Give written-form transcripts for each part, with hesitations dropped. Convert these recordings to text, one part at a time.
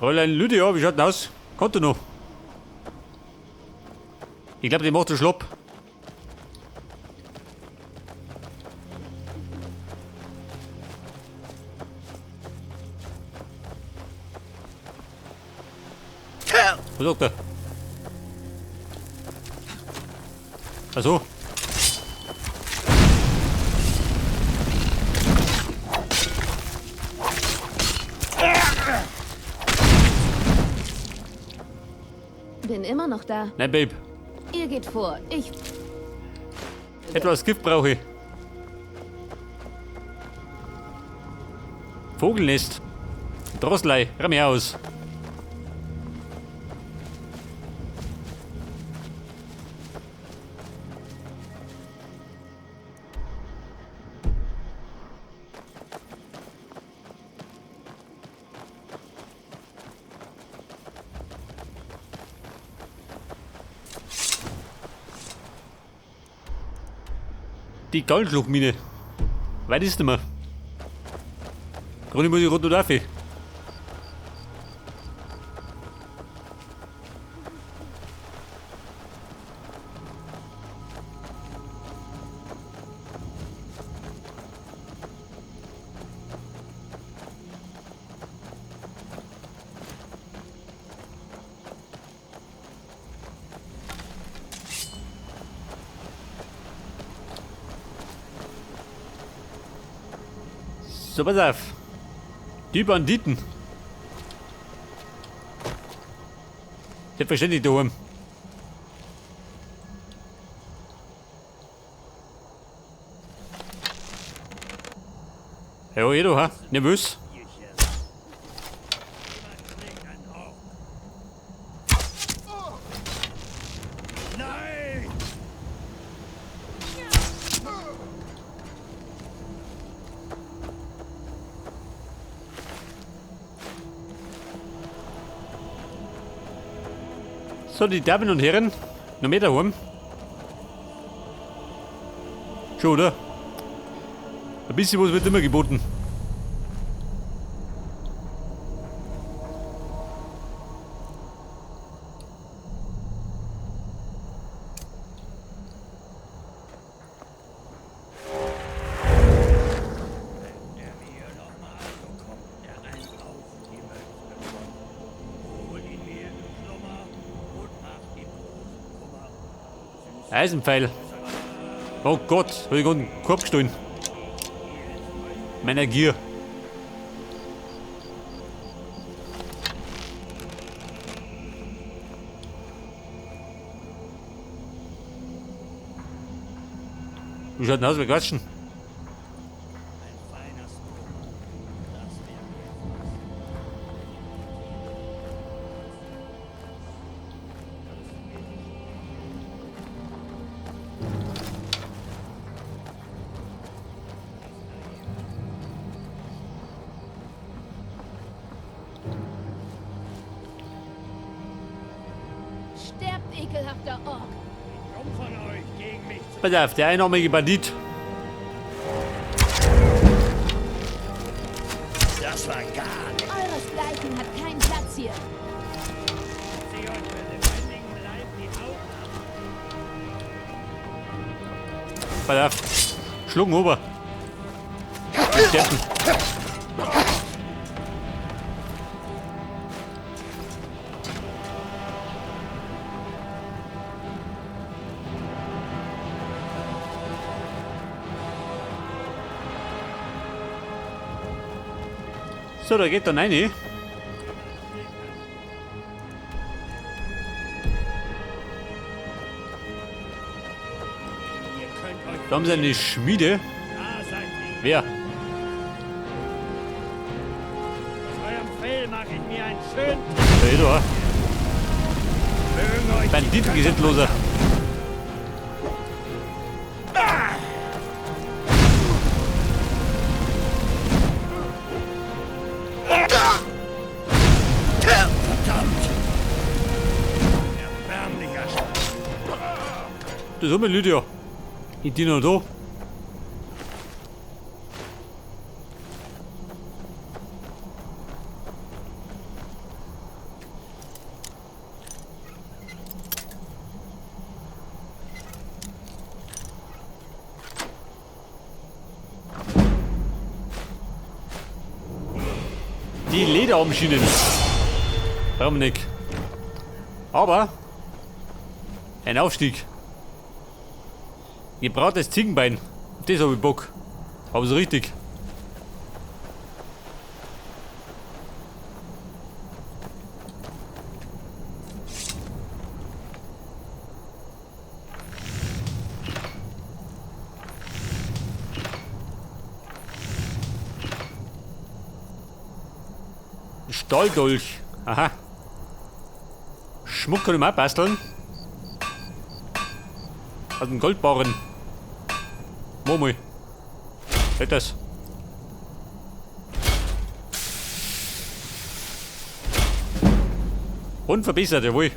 Fräulein Lydia, wie schaut denn aus? Konto noch. Ich glaube, die macht einen Schlopp. Was sagt er? Ach so. Bin immer noch da. Nein, Babe. Ihr geht vor. Ich. Etwas Gift brauche ich. Vogelnest. Drosselei, ramm ich aus. Die Goldschluchmine. Weit ist nicht mehr. Grunde muss ich runter und rauf. So, pass auf. Die Banditen. Selbstverständlich daheim. Ja, eh du, ha? Nervös? Nein! So, die Damen und Herren, noch mehr daheim. Schon, oder? Ein bisschen was wird immer geboten. Wenn er mir nochmal bekommt, er einen auf die Möpse bekommt. Hol ihn mir im Schlummer und mach ihm großen Kummer. Süß Eisenpfeil. Oh Gott, hab ich gerade einen Korb gestohlen. Meiner Gier. Wie schaut denn aus, wir quatschen? ein feiner Skomer. Das wär mir was. Sterbt, ekelhafter Ork. Dumm von euch, gegen mich zu Pass auf, der einarmige Bandit. Das war gar nicht. Euresgleichen hat keinen Platz hier. Zieh euch mit lebendigem Leib die Augen ab. Pass auf. Schlucken ober. Steppen. So, da geht dann rein. Ihr könnt euch Da haben sie eine Schmiede. Da seid ihr. Wer? Aus eurem Fell mache ich mir einen schönen Da, da. Mögen euch die Banditengesetzloser. Verdammt! Erbärmlicher Sch Das ist immer Lydia. Ich die noch da. Die Lederarmschienen. Warum nicht? Aber ein Aufstieg. Gebratenes Ziegenbein. Das hab ich Bock. Aber so richtig. Stahldolch. Aha. Schmuck kann ich mir auch basteln. Aus dem Goldbarren. Murmel. Hält das. Und verbessert, jawohl.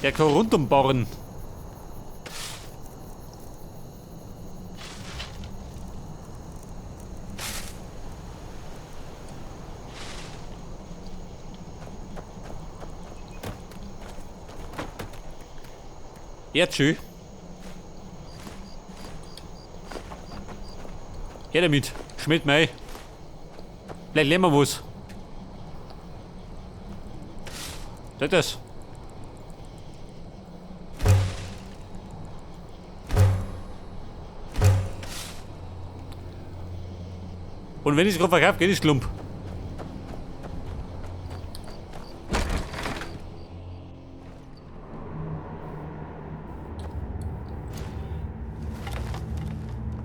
Der kann rundum barren. Erdschön. Her damit. Schmidt mei. Vielleicht lernen wir was. Das. Und wenn ich es gerade verkaufe, geht es klump.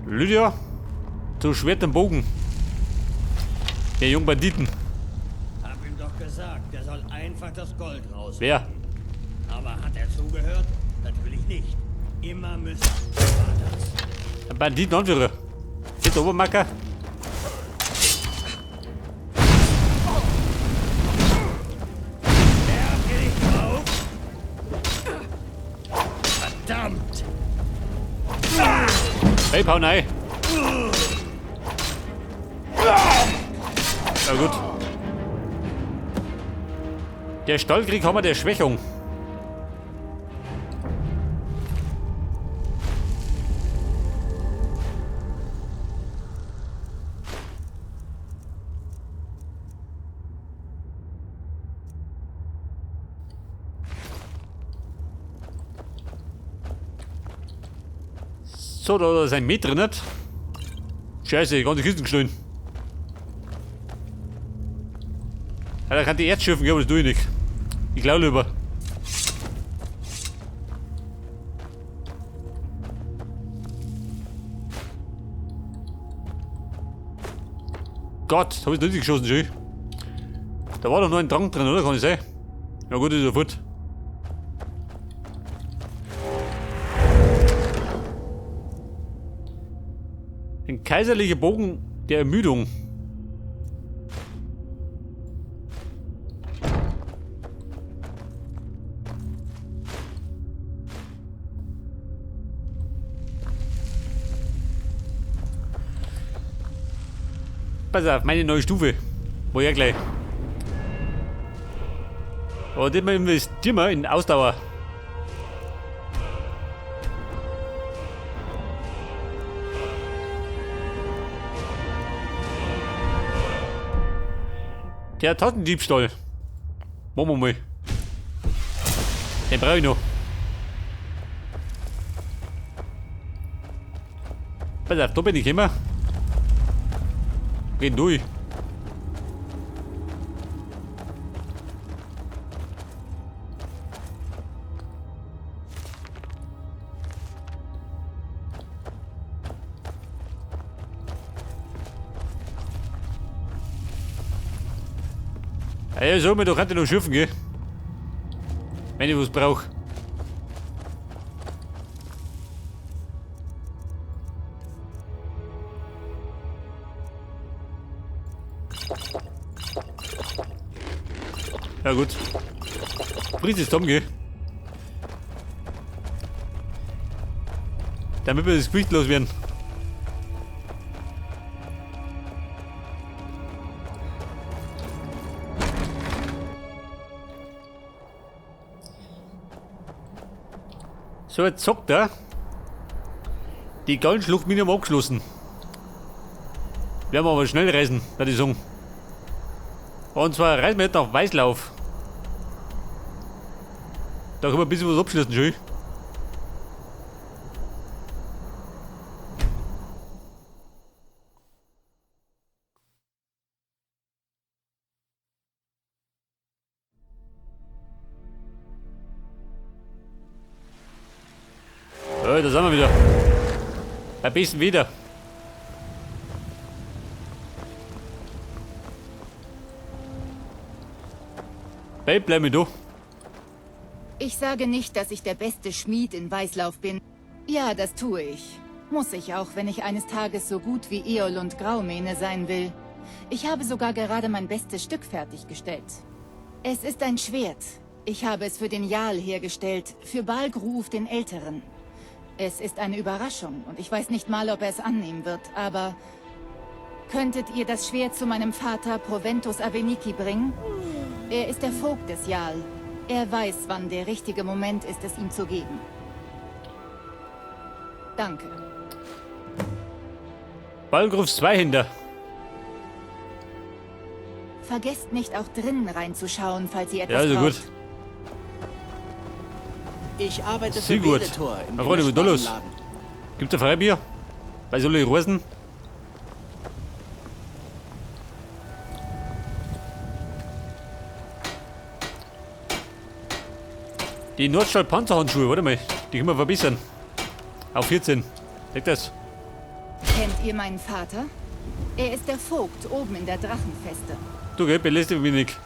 Lydia, zu Schwert und Bogen. Der jungen Banditen. Hab ihm doch gesagt, er soll einfach das Gold raus. Wer? Aber hat er zugehört? Natürlich nicht. Immer müssen. War das. Ein Banditenanführer. Ist der Obermacker? Verdammt! Hey, Paul, nein. Na gut. Der Stahlkrieg haben wir der Schwächung. So, da ist ein Meter nicht. Scheiße, die ganze Kiste gestohlen. Ja, da kann die Erzschürfen gehen, aber das tue ich nicht. Ich glaube lieber. Gott, hab ich nicht geschossen, schön. Da war doch noch ein Trank drin, oder? Kann ich sein? Ja gut, ist ja fort. Ein kaiserlicher Bogen der Ermüdung. Pass auf, meine neue Stufe. Woher gleich? Aber das investieren wir in Ausdauer. Der Taschendiebstahl. Machen wir mal. Den brauche ich noch. Pass auf, da bin ich immer. Geh durch. Ja, so, mir doch könnte noch schiffen gehen. Wenn ich was brauch. Ja gut. Friss ist zusammen, gell? Damit wir das Gewicht loswerden. So, jetzt sagt er, die Gallenschluchtmine haben wir abgeschlossen. Werden wir aber schnell reisen, würde ich sagen. Und zwar reisen wir jetzt nach Weißlauf. Da können wir ein bisschen was abschließen, schön. Ja, da sind wir wieder. Am besten wieder. Hey, bleib mir da. Ich sage nicht, dass ich der beste Schmied in Weißlauf bin. Ja, das tue ich. Muss ich auch, wenn ich eines Tages so gut wie Eolund Graumähne sein will. Ich habe sogar gerade mein bestes Stück fertiggestellt. Es ist ein Schwert. Ich habe es für den Jarl hergestellt, für Balgruf den Älteren. Es ist eine Überraschung und ich weiß nicht mal, ob er es annehmen wird, aber... Könntet ihr das Schwert zu meinem Vater Proventus Aveniki bringen? Er ist der Vogt des Jarl. Er weiß, wann der richtige Moment ist, es ihm zu geben. Danke. Balgrufs Zweihänder. Vergesst nicht, auch drinnen reinzuschauen, falls ihr etwas Ja, also braucht. gut. Ich arbeite Sehr für gut. Beletor im Mein Freund, was ist da los? Gemischtwarenladen. Gibt's ein Freibier? Weil soll ich reisen? Die Nordstahl Panzerhandschuhe, warte mal, die können wir verbessern. Auf 14. Leg das. Kennt ihr meinen Vater? Er ist der Vogt oben in der Drachenfeste. Du, gell, belästige mich nicht.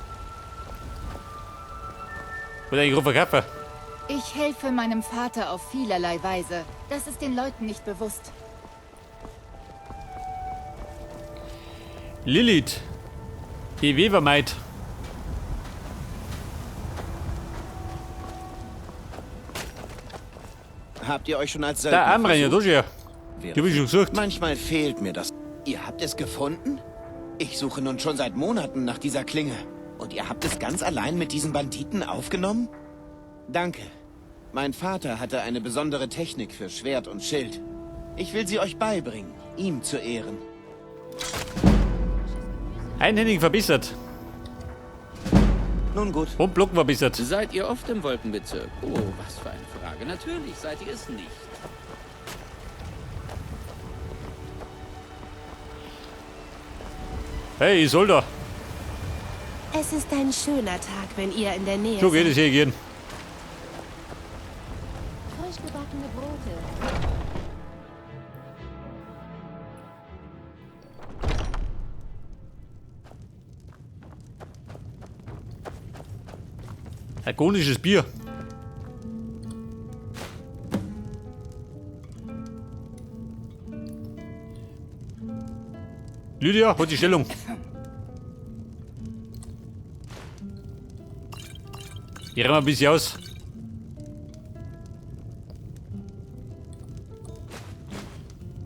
Wollte eigentlich gerade verkaufen. Ich helfe meinem Vater auf vielerlei Weise. Das ist den Leuten nicht bewusst. Lilith. Die Webermaid. Habt ihr euch schon als Söldner Der Armreiner, da versucht? schon. Die hab ich schon gesucht. Manchmal fehlt mir das. Ihr habt es gefunden? Ich suche nun schon seit Monaten nach dieser Klinge. Und ihr habt es ganz allein mit diesen Banditen aufgenommen? Danke. Mein Vater hatte eine besondere Technik für Schwert und Schild. Ich will sie euch beibringen, ihm zu Ehren. Einhändig verbessert. Nun gut. Und Blocken verbessert. Seid ihr oft im Wolkenbezirk? Oh, was für eine Frage. Natürlich seid ihr es nicht. Hey, Isolda. Es ist ein schöner Tag, wenn ihr in der Nähe So geht seid. es hier gehen. Frisch gebackene Brote. Argonisches Bier. Lydia, holt die Stellung. Ich renn mal ein bisschen aus.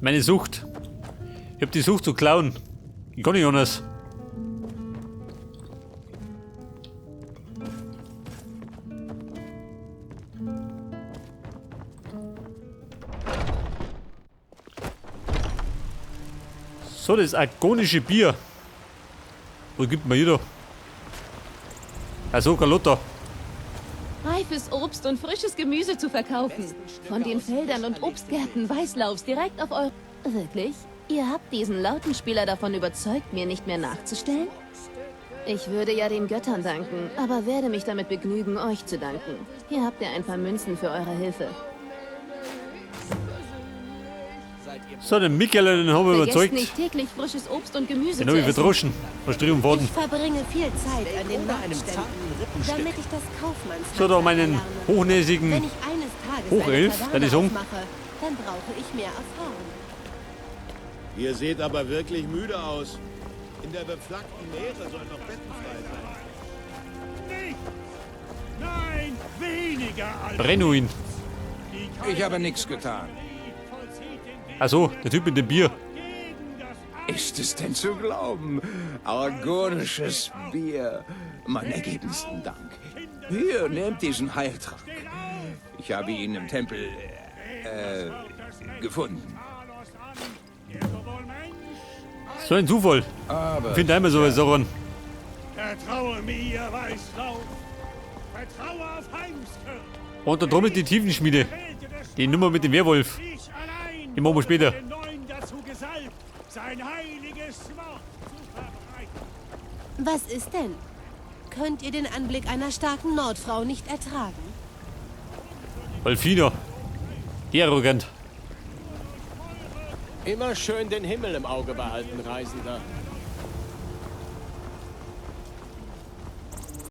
Meine Sucht. Ich hab die Sucht zu klauen. Ich kann nicht anders. So, das argonische Bier. Wo gibt man hier da? Achso, Carlotta. Reifes Obst und frisches Gemüse zu verkaufen. Von den Feldern und Obstgärten Weißlaufs direkt auf eure... Wirklich? Ihr habt diesen Lautenspieler davon überzeugt, mir nicht mehr nachzustellen? Ich würde ja den Göttern danken, aber werde mich damit begnügen, euch zu danken. Hier habt ihr ein paar Münzen für eure Hilfe. So, den Michael, den haben wir Vergesst überzeugt. nicht, täglich frisches Obst und Gemüse Den zu hab ich essen. verdroschen. Verstrieben worden. Ich verbringe viel Zeit an den Oder einem Marktständen, zarten Rippenstück. damit ich das Kaufmannshandwerk So, da meinen erlerne. hochnäsigen Wenn ich eines Tages Hochelf, eine dann Taverne ist um. aufmache, dann brauche ich mehr Erfahrung. Ihr seht aber wirklich müde aus. In der beflaggten Meere sollen noch Betten frei sein. Nicht! Nein, weniger als Brennuin. die Ich habe nichts getan. Achso, der Typ mit dem Bier. Ist es denn zu glauben? Argonisches Bier. Meinen ergebensten Dank. Hier, nehmt diesen Heiltrank. Ich habe ihn im Tempel gefunden. So ein Zufall. Aber Ich finde einmal so Sauron. Vertraue mir, Weißlauf. Vertraue auf Heimskirk. Und da drum ist die Tiefenschmiede. Die Nummer mit dem Werwolf. Ich allein Die machen wir später. wurde von den Neuen dazu gesalbt, sein heiliges Wort zu verbreiten. Was ist denn? Könnt ihr den Anblick einer starken Nordfrau nicht ertragen? Wolfina. Die arrogant. Immer schön den Himmel im Auge behalten, Reisender.